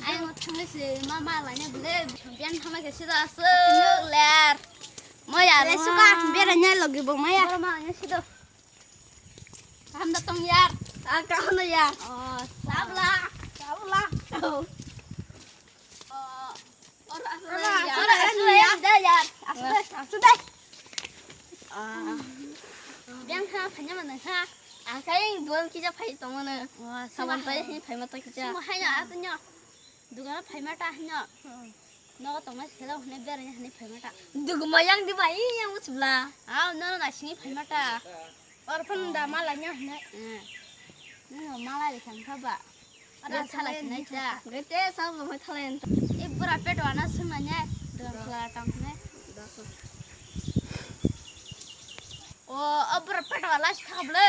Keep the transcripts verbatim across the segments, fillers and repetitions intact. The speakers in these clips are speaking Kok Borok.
Ai mo thangwi se ma ma laina bole. Biang thangma ke sida asuk ler. Mo ya le suka beranya logi bo maya. Mo ma laina sido. Kaham da tong yar. Ah, kaham da yar. Oh, sabla. Sabla. Oh. Ora, ora, ora, ora, ora, da yar. Asu dai, asu dai. Ah. Biang ha phanya mana ha. Akai bol kija phai tong mana. Wah, sabon pai hi phai mata kija. Mo hai na atunyo. Dugana phai mata hanyo. Nogo tongma sela hwnwi berani hwnwi phaima ta. Duguma yang di bai yang uchbla. Aw, nono naisingwi phaima ta. Orphan da mala nya hwnwi. Eh. Nono mala de thang kha ba. Ara thala sinai ta. Gete sab lo mai thala enta. E bura pet wana sumanya. Dugam khala tang hwnwi. O, o bura pet wala thakable.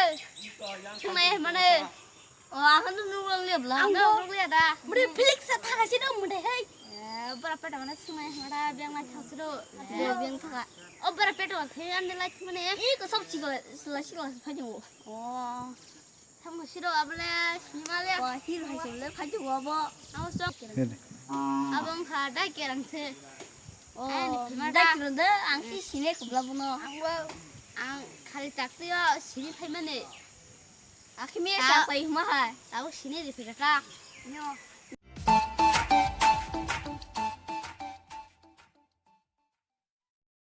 Sumai mane. O, ang khe nung rwng liya bla. Ang nung rwng liya da. Mure Felix sa thaka si dong mure hei. Eh, bura pet mana sumai hora biang lai thang siro. Eh, biang thaka. O bura pet wa khe an lai thmane. I ko sob chikla sila sila phai jo. O. Thang siro abale simale. Wa hir hai sile phai jo wa bo. Ang so. Abang kha dai kerang se. O, dai kerang de ang si sine kubla bono. Ang bo ang khali takti o sini phai mane. Akhimi sa sai huma hai. Tau sini di pira ta. Nyo.